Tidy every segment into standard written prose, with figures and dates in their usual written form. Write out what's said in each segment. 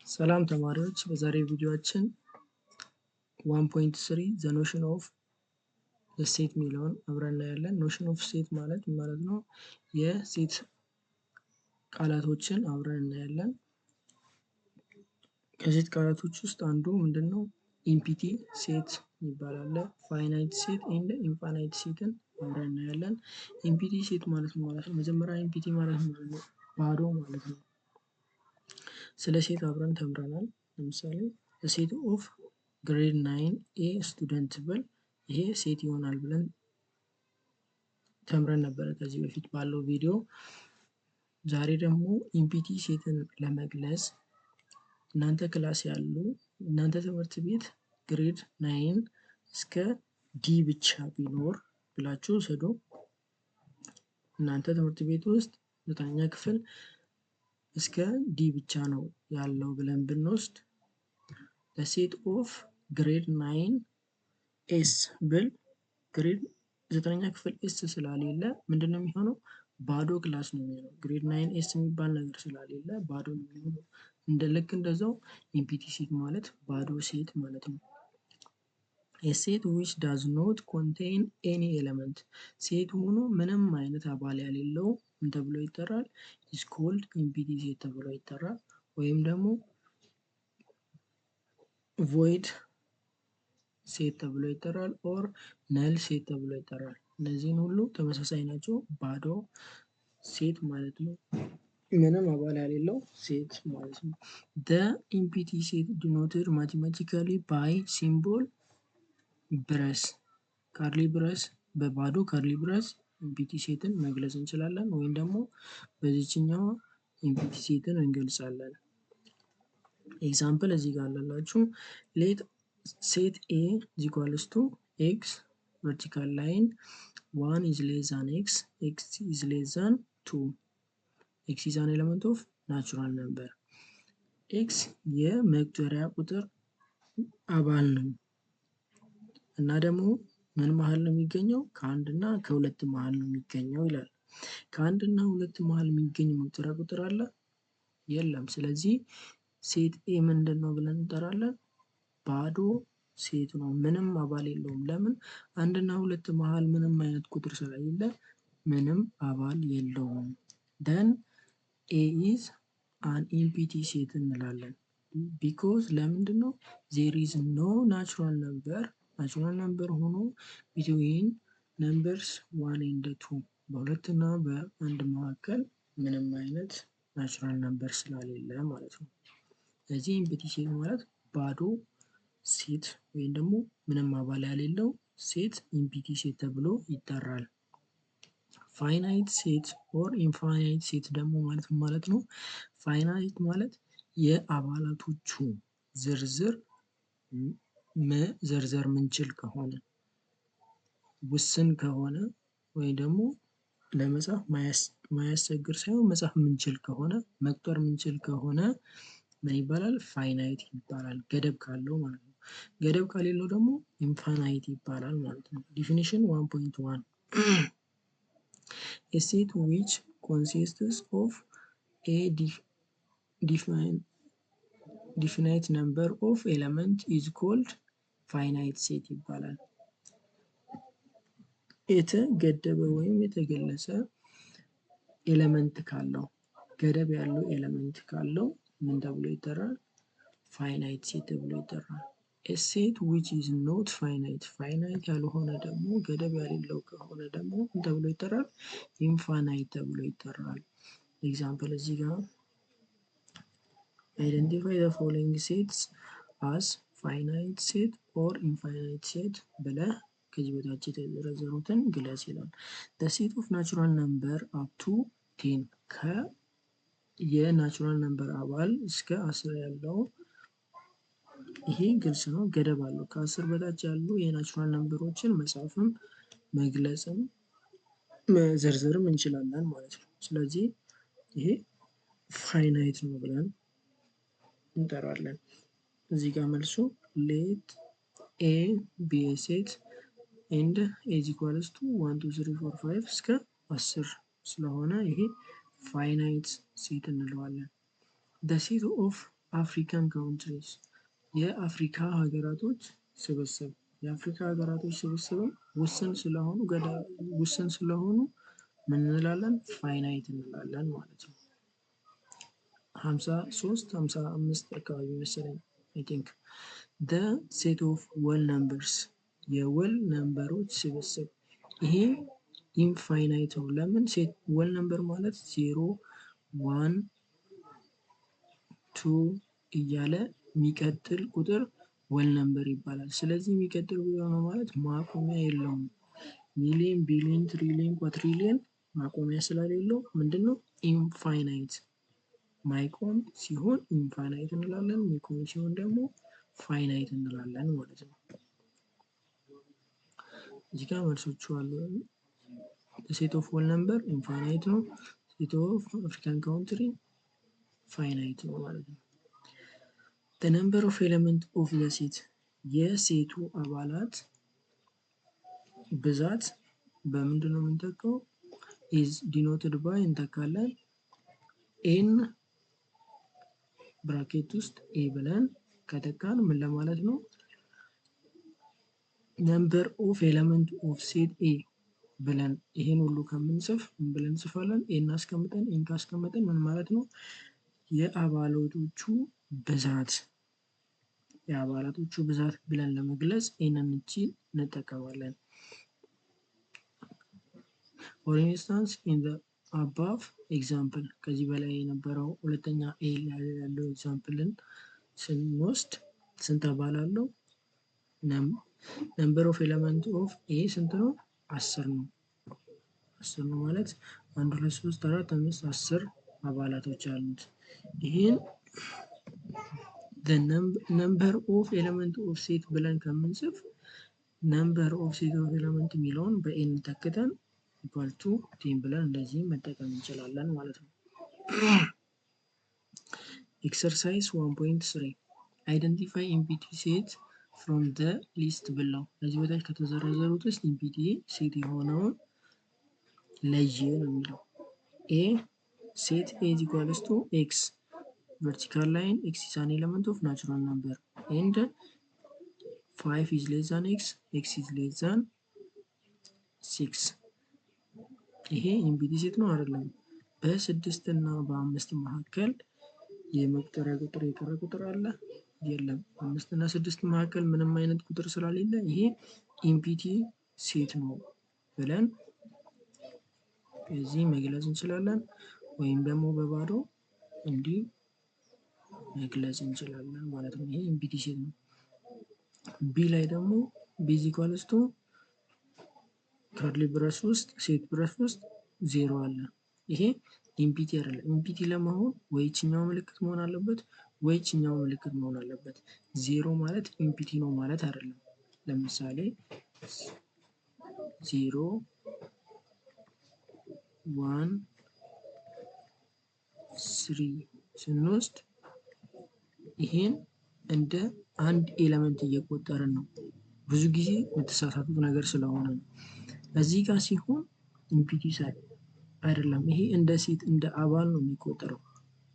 ሰላም ተማሪዎች፣ በዛሬው ቪዲዮአችን 1.3 the notion of set የሚለውን አብረን እናያለን። Notion of set ማለት ምን ማለት ነው? የ set ቃላቶችን አብረን እናያለን። ከ set ቃላቶች ውስጥ አንዱ ምንድን ነው? Empty set ይባላል። Finite set and infinite set ን አብረን እናያለን። Empty set ማለት ምን ማለት ነው? መጀመሪያ empty ማለት ምንድን ነው? ባዶ ማለት ነው። ስለ set አብረን ተምረናል። ለምሳሌ set of grade 9 A student ብል ይሄ set ይሆናል ብለን ተምረን ነበረ ከዚህ በፊት ባለው ቪዲዮ። ዛሬ ደግሞ empty set ን ለመግለጽ እናንተ class ያሉ፣ እናንተ ትምህርት ቤት grade 9 እስከ D ብቻ ቢኖር ብላችሁ ውሰዱ። እናንተ ትምህርት ቤት ውስጥ ዘጠነኛ ክፍል እስከ D ብቻ ነው ያለው ብለን ብንወስድ፣ set of grade 9 S ብል grade ዘጠነኛ ክፍል S ስለሌለ ምንድን ነው የሚሆነው? ባዶ class ነው የሚሆነው። Grade 9 S የሚባል ነገር ስለሌለ ባዶ ነው የሚሆነው። እንደ ልክ እንደዛው empty set ማለት ባዶ set ማለት ነው። A set which does not contain any element፣ set ሆኖ ምንም አይነት አባል የሌለው ምን ተብሎ ይጠራል? Is called empty set ተብሎ ይጠራል። ወይም ደግሞ void set ተብሎ ይጠራል። Or null set ተብሎ ይጠራል። እነዚህን ሁሉ ተመሳሳይ ናቸው። ባዶ set ማለት ነው። ምንም አባል የሌለው set ማለት ነው። The empty set denoted mathematically by symbol brace፣ curly brace፣ በባዶ curly brace empty set ን መግለጽ እንችላለን። ወይም ደግሞ በዚችኛዋ empty set ን እንገልጻለን። Example እዚህ ጋር አለላችሁ። Let set A equals to x vertical line one is less than x, x is less than two, x is an element of natural number። x የመቁጠሪያ ቁጥር አባል ነው እና ደግሞ ምን መሀል ነው የሚገኘው? ከአንድ እና ከሁለት መሀል ነው የሚገኘው ይላል። ከአንድ እና ሁለት መሀል የሚገኝ መቁጠሪያ ቁጥር አለ? የለም። ስለዚህ set A ምንድን ነው ብለን እንጠራለን? ባዶ set ነው። ምንም አባል የለውም። ለምን? አንድ እና ሁለት መሀል ምንም አይነት ቁጥር ስለሌለ ምንም አባል የለውም። Then A is an empty set እንላለን። Because ለምንድን ነው? There is no natural number፣ natural number ሆኖ between numbers one and two፣ በሁለት እና በአንድ መካከል ምንም አይነት natural number ስለሌለ ማለት ነው። ስለዚህ empty set ማለት ባዶ set ወይም ደግሞ ምንም አባል የሌለው set empty set ተብሎ ይጠራል። Finite set or infinite set ደግሞ ማለት ምን ማለት ነው? Finite ማለት የአባላቶቹ ዝርዝር መዘርዘር ምንችል ከሆነ፣ ውስን ከሆነ ወይ ደግሞ ለመጻፍ ማያስቸግር ሳይሆን መጻፍ የምንችል ከሆነ፣ መቁጠር የምንችል ከሆነ ምን ይባላል? Finite ይባላል። ገደብ ካለው ማለት ነው። ገደብ ከሌለው ደግሞ infinite ይባላል ማለት ነው። Definition 1.1: A set which consists of a definite number of element is called finite set ይባላል። የተገደበ ወይም የተገለጸ element ካለው፣ ገደብ ያለው element ካለው ምን ተብሎ ይጠራል? Finite set ተብሎ ይጠራል። A set which is not finite፣ finite ያልሆነ ደግሞ፣ ገደብ የሌለው ከሆነ ደግሞ ምን ተብሎ ይጠራል? Infinite ተብሎ ይጠራል። Example እዚህ ጋር identify the following sets as finite set or infinite set ብለህ ከዚህ በታች የተዘረዘሩትን ግለጽ ይላል። The set of natural number up to 10፣ ከ የ natural number አባል እስከ 10 ያለው፣ ይሄ ግልጽ ነው፣ ገደብ አለው። ከ10 በታች ያሉ የ natural number ኦችን መጻፍም መግለጽም መዘርዘርም እንችላለን ማለት ነው። ስለዚህ ይሄ finite ነው ብለን እንጠራለን። እዚህ ጋር መልሱ let A be set and a is equals to 1 2 3 4 5 እስከ 10 ስለሆነ ይሄ finite set እንለዋለን። The set of African countries የአፍሪካ ሀገራቶች ስብስብ። የአፍሪካ ሀገራቶች ስብስብም ውስን ስለሆኑ ምን እንላለን? Finite እንላለን ማለት ነው። 53 55 አካባቢ መሰለኝ I think። The set of whole numbers፣ የ whole number ኦች ስብስብ፣ ይሄ infinite ነው። ለምን? Set whole number ማለት 0፣ 1፣ 2 እያለ የሚቀጥል ቁጥር whole number ይባላል። ስለዚህ የሚቀጥል ቁጥር ነው ማለት ማቆሚያ የለውም። ሚሊዮን፣ ቢሊዮን፣ ትሪሊዮን፣ quadrillion ማቆሚያ ስለሌለው ምንድነው? Infinite። ማይቆም ሲሆን infinite እንላለን፣ የሚቆም ሲሆን ደግሞ finite እንላለን ማለት ነው። እዚህ ጋር መልሶቹ አሉ። Set of whole number infinite ነው። Set of African country finite ነው ማለት ነው። The number of element of the set፣ የ set ኡ አባላት ብዛት በምንድን ነው የምንተካው? Is denoted by እንተካለን፣ n bracket ውስጥ a ብለን ከተካን ምን ለማለት ነው? Number of element of set A ብለን ይሄን ሁሉ ከምንጽፍ ምን ብለን እንጽፋለን? a ን አስቀምጠን፣ a ን ካስቀመጥን ምን ማለት ነው? የአባላቶቹ ብዛት ብለን ለመግለጽ n ን እቺ እንጠቀማለን። For instance, in the above example፣ ከዚህ በላይ የነበረው ሁለተኛ a ላይ ያለው example ን ስንወስድ ስንት አባል አለው? Number of element of A ስንት ነው? 10 ነው። 10 ነው ማለት 1፣ 2፣ 3፣ 4፣ 5፣ 10 አባላቶች አሉት። ይህን number of element of set ብለን ከምንጽፍ number of set of element የሚለውን በ n ተክተን equal to 10 ብለን እንደዚህ መጠቀም እንችላለን ማለት ነው። Exercise 1.3: Identify empty set from the list below። ከዚህ በታች ከተዘረዘሩት ውስጥ empty set የሆነውን ለይ ነው የሚለው። A, set A is equals to x vertical line x is an element of natural number and 5 is less than x, x is less than 6። ይሄ empty set ነው አይደለም? በስድስት እና በአምስት መካከል የመቁጠሪያ ቁጥር የቀረ ቁጥር አለ? የለም። አምስት እና ስድስት መካከል ምንም አይነት ቁጥር ስለሌለ ይሄ empty set ነው ብለን እዚህ መግለጽ እንችላለን። ወይም ደግሞ በባዶ እንዲህ መግለጽ እንችላለን ማለት ነው። ይሄ empty set ነው። B ላይ ደግሞ B is equals to curly brace ውስጥ set brace ውስጥ ዜሮ አለ። ይሄ empty አይደለም። Empty ለመሆን ወይ ይችኛው ምልክት መሆን አለበት ወይ ይችኛው ምልክት መሆን አለበት። ዜሮ ማለት empty ነው ማለት አይደለም። ለምሳሌ 0, 1, 3 ስንወስድ ይሄን እንደ አንድ element እየቆጠርን ነው። ብዙ ጊዜ የምትሳሳቱት ነገር ስለሆነ ነው። እዚህ ጋር ሲሆን empty set አይደለም። ይሄ እንደ set እንደ አባል ነው የሚቆጠረው።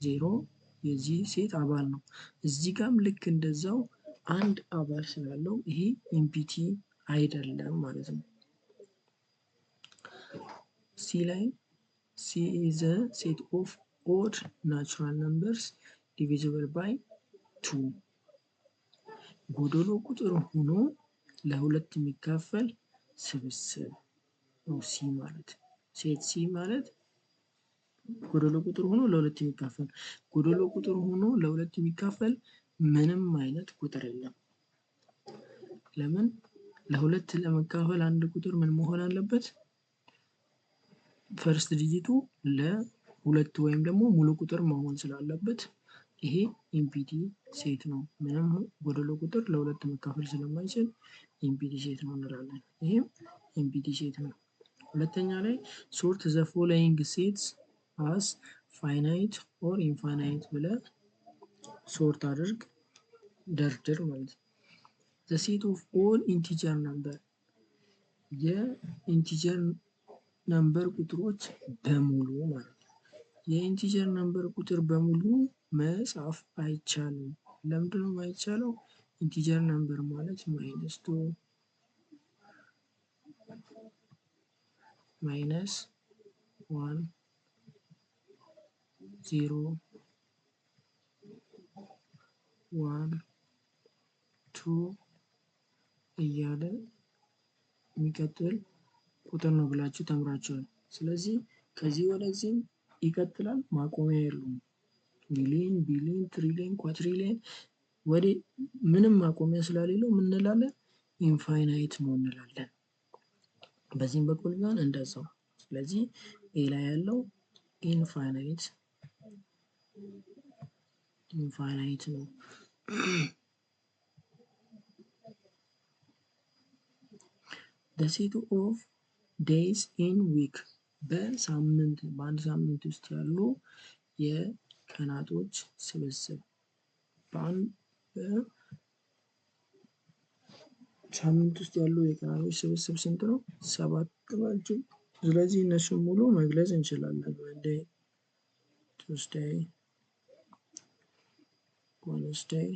ዜሮ የዚህ set አባል ነው። እዚህ ጋርም ልክ እንደዛው አንድ አባል ስላለው ይሄ empty አይደለም ማለት ነው። C ላይ C is a set of odd natural numbers divisible by two። ጎዶሎ ቁጥር ሆኖ ለሁለት የሚካፈል ስብስብ ነው C ማለት። Set C ማለት ጎዶሎ ቁጥር ሆኖ ለሁለት የሚካፈል፣ ጎዶሎ ቁጥር ሆኖ ለሁለት የሚካፈል ምንም አይነት ቁጥር የለም። ለምን? ለሁለት ለመካፈል አንድ ቁጥር ምን መሆን አለበት? First digit ኡ ለሁለት ወይም ደግሞ ሙሉ ቁጥር መሆን ስላለበት ይሄ empty set ነው። ምንም ጎደሎ ቁጥር ለሁለት መካፈል ስለማይችል empty set ነው እንላለን። ይሄም empty set ነው። ሁለተኛ ላይ sort the following sets as finite or infinite ብለህ sort አድርግ፣ ደርድር ማለት ነው። The set of all integer number፣ የ integer number ቁጥሮች በሙሉ ማለት ነው። የ integer number ቁጥር በሙሉ መጻፍ አይቻልም። ለምንድነው የማይቻለው? Integer number ማለት minus 2, minus 1, 0, 1, 2 እያለ የሚቀጥል ቁጥር ነው ብላችሁ ተምራችኋል። ስለዚህ ከዚህ ወደዚህም ይቀጥላል፣ ማቆሚያ የለውም። ሚሊዮን፣ ቢሊዮን፣ ትሪሊዮን፣ quadrillion ወደ ምንም ማቆሚያ ስለሌለው ምን እንላለን? Infinite ነው እንላለን። በዚህም በኩል ቢሆን እንደዛው። ስለዚህ A ላይ ያለው infinite ነው። The set of days in week በሳምንት በአንድ ሳምንት ውስጥ ያሉ የቀናቶች ስብስብ በሳምንት ውስጥ ያሉ የቀናቶች ስብስብ ስንት ነው? 7 ናቸው። ስለዚህ እነሱን ሙሉ መግለጽ እንችላለን። Monday, Tuesday, Wednesday,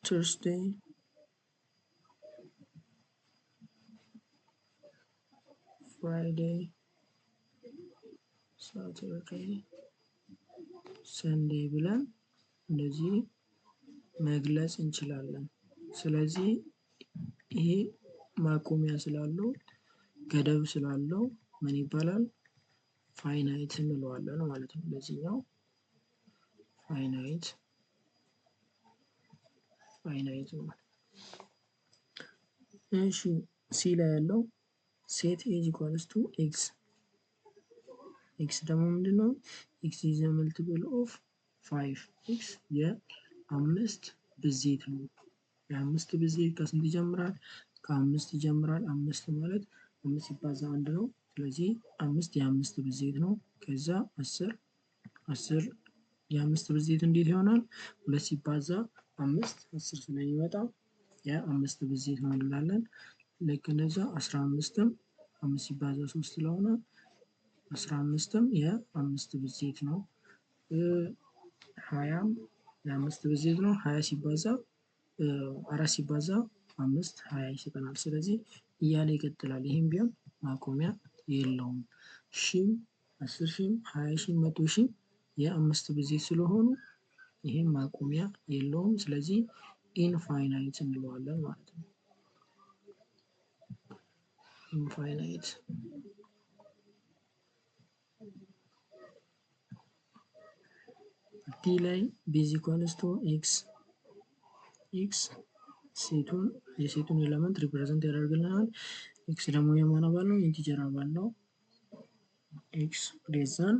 Thursday, Friday, Saturday, Sunday ብለን እንደዚህ መግለጽ እንችላለን። ስለዚህ ይሄ ማቆሚያ ስላለው ገደብ ስላለው ምን ይባላል? Finite እንለዋለን ማለት ነው። ለዚህኛው finite ነው። እሺ C ላይ ያለው set A equals to x x ደግሞ ምንድነው? X is a multiple of 5። x የአምስት ብዜት ነው። የአምስት ብዜት ከስንት ይጀምራል? ከአምስት ይጀምራል። አምስት ማለት አምስት ሲባዛ አንድ ነው። ስለዚህ አምስት የአምስት ብዜት ነው። ከዛ 10 10 የአምስት ብዜት እንዴት ይሆናል? 2 ሲባዛ 5 10 ስለሚመጣ የአምስት ብዜት ነው እንላለን። ልክ እንደዛ 15ም 5 ሲባዛ 3 ስለሆነ 15ም የአምስት ብዜት ነው። 20ም የአምስት ብዜት ነው። 20 ሲባዛ 4 ሲባዛ 5 20 ይሰጠናል። ስለዚህ እያለ ይቀጥላል። ይሄም ቢሆን ማቆሚያ የለውም። ሺም 10 ሺም 20 ሺም 100 ሺም የአምስት ብዜት ስለሆኑ ይሄም ማቆሚያ የለውም። ስለዚህ infinite እንለዋለን ማለት ነው። Infinite። D ላይ B is equals to x x set ኡን የ set ኡን element represent ያደርግልናል። x ደግሞ የማን አባል ነው? Integer አባል ነው። x less than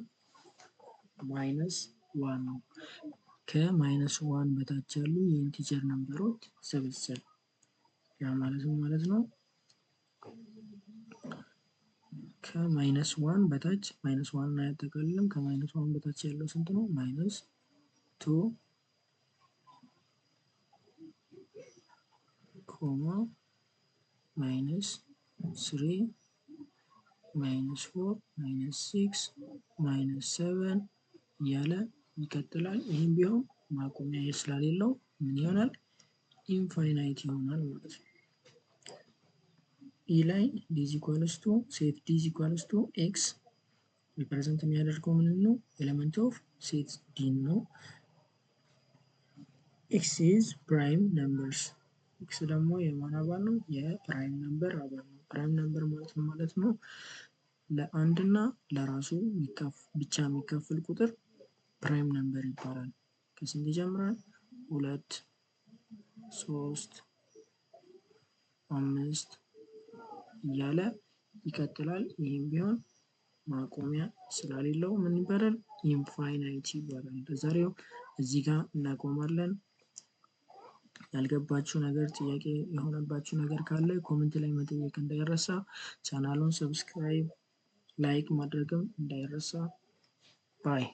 minus 1 ነው። ከ minus 1 በታች ያሉ የ integer number ኦች ስብስብ ያ ማለት ነው ማለት ነው። ከ minus 1 በታች minus 1 አያጠቃልልም። ከ minus 1 በታች ያለው ስንት ነው? Minus 2 comma minus 3 minus 4 minus 6 minus 7 እያለ ይቀጥላል። ይሄም ቢሆን ማቆሚያ ስለሌለው ምን ይሆናል? Infinite ይሆናል ማለት ነው። E ላይ D is equals to set D is equals to x represent የሚያደርገው ምን ነው? Element of set D ነው። x is prime numbers። x ደግሞ የማን አባል ነው? የ prime number አባል ነው። Prime number ማለት ምን ማለት ነው? ለአንድ እና ለራሱ ብቻ የሚካፈል ቁጥር prime number ይባላል። ከስንት ይጀምራል? 2 3 5 እያለ ይቀጥላል። ይሄም ቢሆን ማቆሚያ ስለሌለው ምን ይባላል? Infinite ይባላል። ለዛሬው እዚህ ጋር እናቆማለን። ያልገባችሁ ነገር ጥያቄ የሆነባችሁ ነገር ካለ comment ላይ መጠየቅ እንዳይረሳ። ቻናሉን subscribe like ማድረግም እንዳይረሳ። Bye።